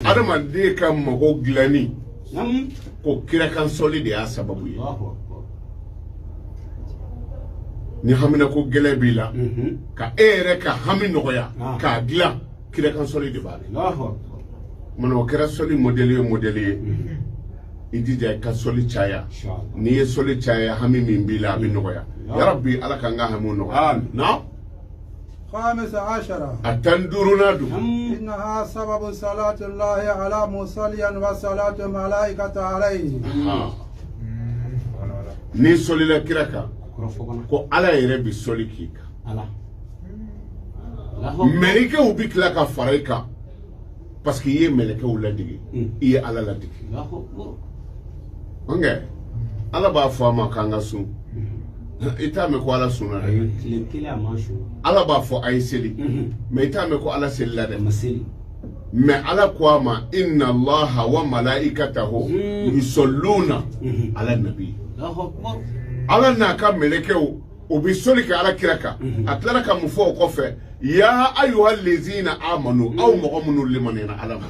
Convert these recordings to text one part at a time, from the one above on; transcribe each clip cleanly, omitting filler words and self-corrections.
Adamaden ka mago dilanni, ko kira kan sɔli de y'a sababu ye. Ni haminako gɛlɛn b'i la, ka e yɛrɛ ka hami nɔgɔya k'a dilan, kira kan sɔli de b'a la. Mana o kɛra sɔli modèle ye, modèle ye, i jija i ka sɔli caya. N'i ye sɔli caya, hami min b'i la, a bɛ nɔgɔya. Yarabi, Ala k'an ka hamiw nɔgɔya. Na a 15nan don. إنها سبب صلاة الله على مصليا وصلاة ملائكة عليه. N'i sɔlila kira kan, ko Ala yɛrɛ bɛ sɔli k'i kan, mɛlɛkɛw bɛ tila ka fara i kan, parce que i ye mɛlɛkɛw ladege, i ye Ala ladege. Ok, Ala b'a fɔ a ma k'an ka sun, i t'a mɛn ko Ala sunna dɛ. Ala b'a fɔ a ye seli, mais i t'a mɛn ko Ala selila dɛ. Mais Ala ko a ma: inna Allaha wa malaikatahu yusalluna ala nabi. Ala n'a ka mɛlɛkɛw, o bɛ sɔli kɛ Ala kira kan. A tilara ka mun fɔ o kɔfɛ? Ya ayuha lezina amanu, aw mɔgɔ minnu limaniyana Ala ma,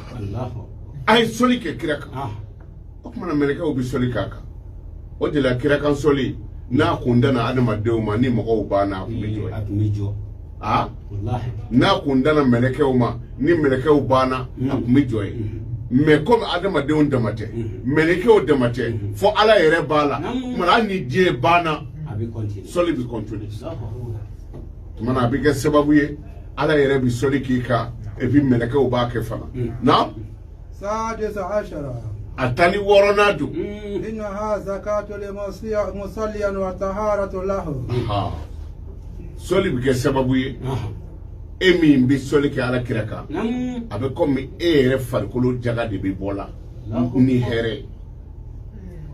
a ye sɔli kɛ kira kan. O tuma na mɛlɛkɛw bɛ sɔli k'a kan. O de la kira kan sɔli, n'a kun danna adamadenw ma, ni mɔgɔw banna, a kun bɛ jɔ. Aa, n'a kun danna mɛlɛkɛw ma, ni mɛlɛkɛw banna, a kun bɛ jɔ yen. Mais komi adamadenw dama tɛ, mɛlɛkɛw dama tɛ, fo Ala yɛrɛ b'a la, tuma hali ni diɲɛ banna, sɔli bɛ continuer. Tuma na a bɛ kɛ sababu ye, Ala yɛrɛ bɛ sɔli k'i kan, et puis mɛlɛkɛw b'a kɛ fana. Na a 16nan don. إنها زكاة لمصليا وطهارة له. Sɔli bɛ kɛ sababu ye, e min bɛ sɔli kɛ Ala kira kan, a bɛ komi e yɛrɛ farikolo jaga de bɛ bɔ la ni hɛrɛ ye.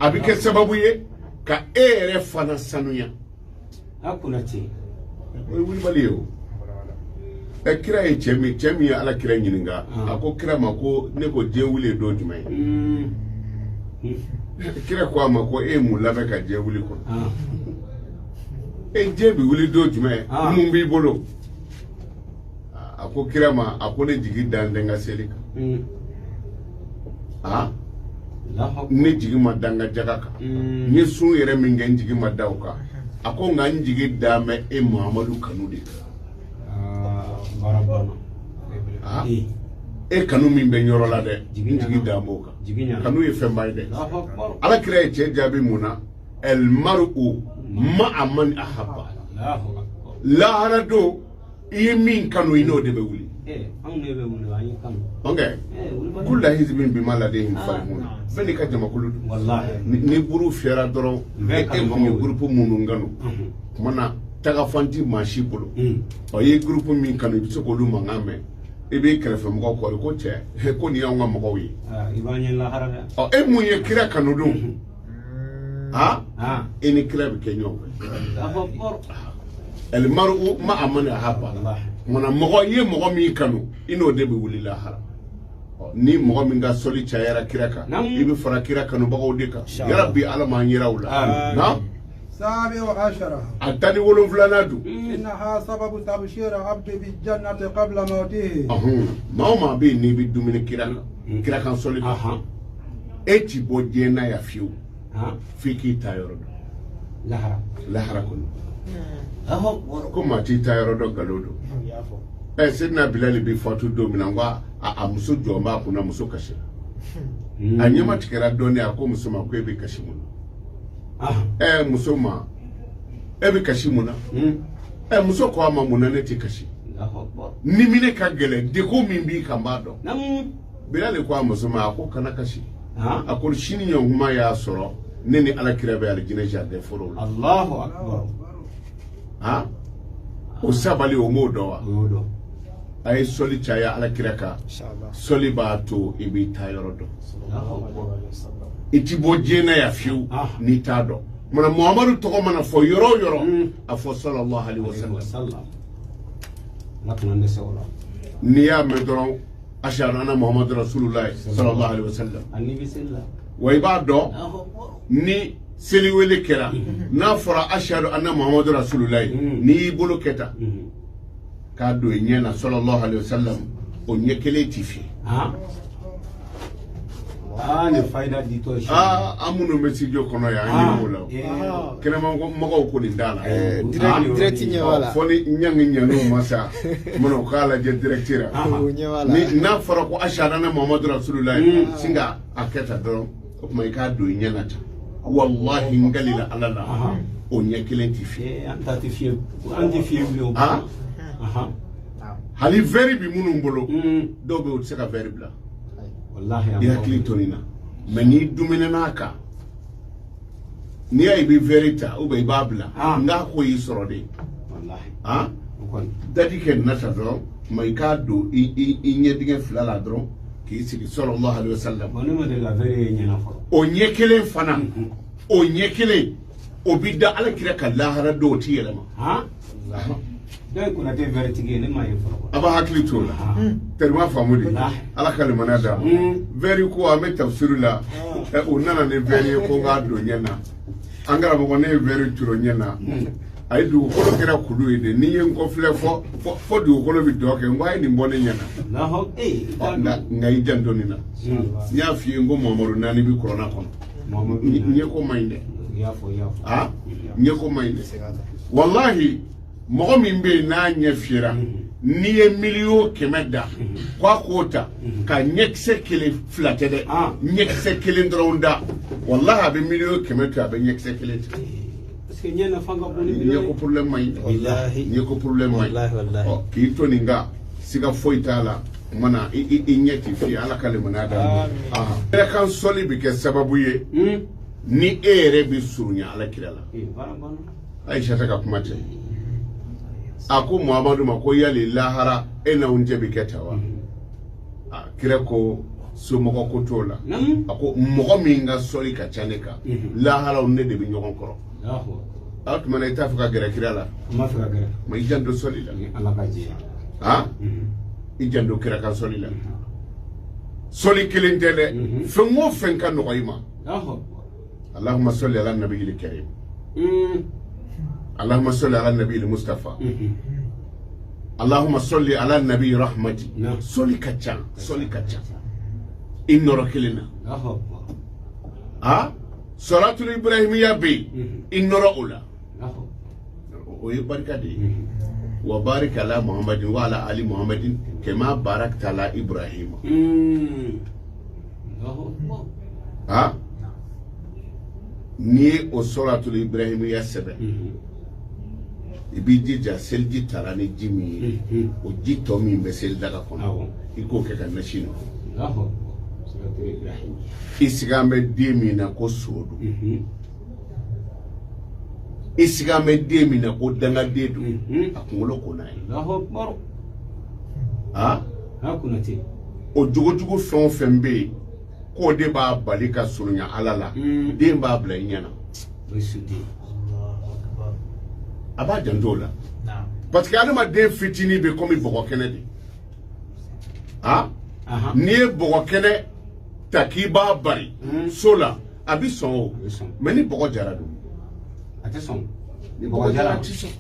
A bɛ kɛ sababu ye ka e yɛrɛ fana sanuya. O ye wulibali ye. O ɛ, kira ye cɛ min ye Ala kira ɲininka, a ko kira ma ko ne ko diɲɛ wuli ye don jumɛn ye? Kira ko a ma ko e ye mun labɛn ka diɲɛ wuli kɔnɔ? E, diɲɛ bɛ wuli don jumɛn? Mun b'i bolo? A ko kira ma, a ko ne jigi dan tɛ n ka seli kan. Aa, ne jigi ma da n ka jaga kan. N ye sun yɛrɛ min kɛ, n jigi ma da o kan. A ko nka n jigi dan bɛ e Muhamadu kanu de kan. E kanu min bɛ yɔrɔ la dɛ, n jigi dan b'o kan. Kanu ye fɛnba ye dɛ. Ala kira ye cɛ jaabi mun na? Elmaru ma'a man ahabba. Lahara don, i ye min kanu, i n'o de bɛ wuli. Ok, kulla hizbin bima ladayhim farihun. Bɛɛ n'i ka jamakulu don. Ni buru fiyɛra dɔrɔn, e kun ye groupe minnu kanu, tuma na tagafan ti maa si bolo. Ɔ, i ye groupe min kanu, i bɛ se k'olu mankan mɛn, i b'i kɛrɛfɛmɔgɔw kɔri ko cɛ, ko nin y'anw ka mɔgɔw ye. Ɔ, e mun ye kira kanu dun? Ha, e ni kira bɛ kɛ ɲɔgɔn fɛ. Elmaru ma'a man ahabba. Kumana mɔgɔ i ye mɔgɔ min kanu, i n'o de bɛ wuli lahara. Ni mɔgɔ min ka sɔli cayara kira kan, i bɛ fara kira kanubagaw de kan. Yarabi, Ala m'an yira u la. Na a 17nan don. إنها سبب تبشير عبد بالجنة قبل موته. Maa o maa bɛ yen n'i bɛ dumuni kira kan, kira kan sɔli kan, e ti bɔ diɲɛ na yan fiyewu f'i k'i ta yɔrɔ dɔn lahara kɔnɔ. Ko maa t'i ta yɔrɔ dɔn, nkalon don. Ɛ, Sedina Bilali bɛ fatu don min na, n ko a muso jɔ b'a kunna, muso kasira, a ɲɛma tigɛra dɔɔnin. A ko muso ma ko e bɛ kasi mun na? Ɛ, muso ma, e bɛ kasi mun na? Ɛ, muso ko a ma, mun na ne tɛ kasi? Ni minɛ ka gɛlɛn, degun min b'i kan, b'a dɔn. Bilali ko a muso ma, a ko kana kasi. A ko sini ɲɔgɔn y'a sɔrɔ ne ni Ala kira bɛ alijinɛ jardin foro la. Allahu akbar. Ha, o sabali, o m'o dɔn wa? A ye sɔli caya Ala kira kan. Sɔli b'a to i b'i ta yɔrɔ dɔn. I ti bɔ diɲɛ na yan fiyewu n'i t'a dɔn. Mana Muhamadu tɔgɔ mana fɔ yɔrɔ o yɔrɔ, a fɔ sallallahu alaihi wasallam. N'i y'a mɛn dɔrɔn, ashhadu anna Muhammadu rasulullah sallallahu alaihi wasallam. Wa i b'a dɔn, ni seliwele kɛra, n'a fɔra ashhadu anna Muhammadu rasulullah, n'i y'i bolo kɛ tan k'a don i ɲɛ na, sallallahu alaihi wasallam, o ɲɛ kelen ti fiyɛ. Aa, nin fayida ditɔ ye. Aa, an minnu bɛ studio kɔnɔ yan, an ɲɛ b'o la o. Kɛnɛma mɔgɔw ko nin t'a la. Direct ɲɛ b'a la. Fɔ ni ɲangi ɲaniw ma sa, mana o k'a lajɛ direct la. O ɲɛ b'a la. Ni n'a fɔra ko ashadu anna Muhammadu Rasulullahi, sin ka a kɛ tan dɔrɔn, o tuma i k'a don i ɲɛ na tan. Wallahi, n kalila Ala la, o ɲɛ kelen tɛ fiyɛ. An ta tɛ fiyɛ, an tɛ fiyɛ bilen o. Hali verre bi minnu bolo, dɔw bɛ yen, u tɛ se ka verre bila. I hakili to nin na. Mais n'i duminɛn'a kan, n'i y'a ye i bɛ verre ta ou bien i b'a bila, n k'a ko y'i sɔrɔ de. Dadi kɛ nin na tan dɔrɔn, tuma i k'a don i ɲɛdingɛ fila la dɔrɔn k'i sigi sallallahu alaihi wasallam. O ɲɛ kelen fana, o ɲɛ kelen o bɛ da Ala kira ka lahara don, o ti yɛlɛma. A b'a hakili t'o la. Terima faamu de. Ala ka limaniya d'a ma. Verre ko an bɛ tafsiri la, u nana ni verre ye ko n k'a don ɲɛ na. An karamɔgɔ, ne ye verre turu ɲɛ na. A ye dugukolo kɛra kulu ye de. N'i ye n kɔfilɛ fɔ dugukolo bɛ dɔ kɛ, n ko a ye nin bɔ ne ɲɛ na. Nka i janto nin na. N y'a f'i ye n ko Mamadu naani bɛ kuranna kɔnɔ. Ɲɛko man ɲi dɛ. Ɲɛko man ɲi dɛ. Walahi, mɔgɔ min bɛ yen n'a ɲɛ fiyɛra, n'i ye 100 000 000 da k'a k'o ta ka ɲɛkisɛ kelen, fila tɛ dɛ, ɲɛkisɛ kelen dɔrɔn da, walahi a bɛ 100 000 000 to, a bɛ ɲɛkisɛ kelen ta. Ɲɛko problème man ɲi. Ɲɛko problème man ɲi. Ɔ, k'i to nin kan, siga foyi t'a la, o mana i ɲɛ ti fiyɛ. Ala ka limaniya d'a ma. Kira kan sɔli bɛ kɛ sababu ye ni e yɛrɛ bɛ surunya Ala kira la. Ayisa ka kuma tɛ. A ko Muhamadu ma ko yali lahara e n'anw cɛ bɛ kɛ tan wa? A kira ko somɔgɔ ko t'o la. A ko mɔgɔ min ka sɔli ka ca ne kan, laharaw ne de bɛ ɲɔgɔn kɔrɔ. A tuma na i t'a fɛ ka gɛrɛ kira la? Ma i janto sɔli la. I janto kira ka sɔli la. Sɔli kelen tɛ dɛ, fɛn o fɛn ka nɔgɔ i ma. Allahumma salli ala nabiyil karim. Allahumma salli ala nabiyil Mustafa. Allahumma salli ala nabi rahmati. Sɔli ka ca, sɔli ka ca. I nɔrɔ kelen na. Salatul Ibrahimiya bɛ yen, i nɔrɔ o la. O ye barika de ye. Wa barika ala Muhammadin wa ala ali Muhammadin kama barakta ala Ibrahima. N'i ye o salatul Ibrahimiya sɛbɛn, i b'i jija seliji tara ni ji min ye, o ji tɔ min bɛ selidaga kɔnɔ, i k'o kɛ ka nasi nɔ. I sigan bɛ den min na ko so don, i sigan bɛ den min na ko dangaden don, a kunkolo ko n'a ye. O jogojugu fɛn o fɛn bɛ yen k'o de b'a bali ka surunya Ala la, den b'a bila i ɲɛna. A b'a janto o la. Parce que adamaden fitinin bɛ komi bɔgɔ kɛnɛ de. N'i ye bɔgɔ kɛnɛ ta k'i b'a bari so la, a bɛ sɔn o. Mais ni bɔgɔ jara don, A tɛ sɔn. Ni bɔgɔ jara, a tɛ sɔn.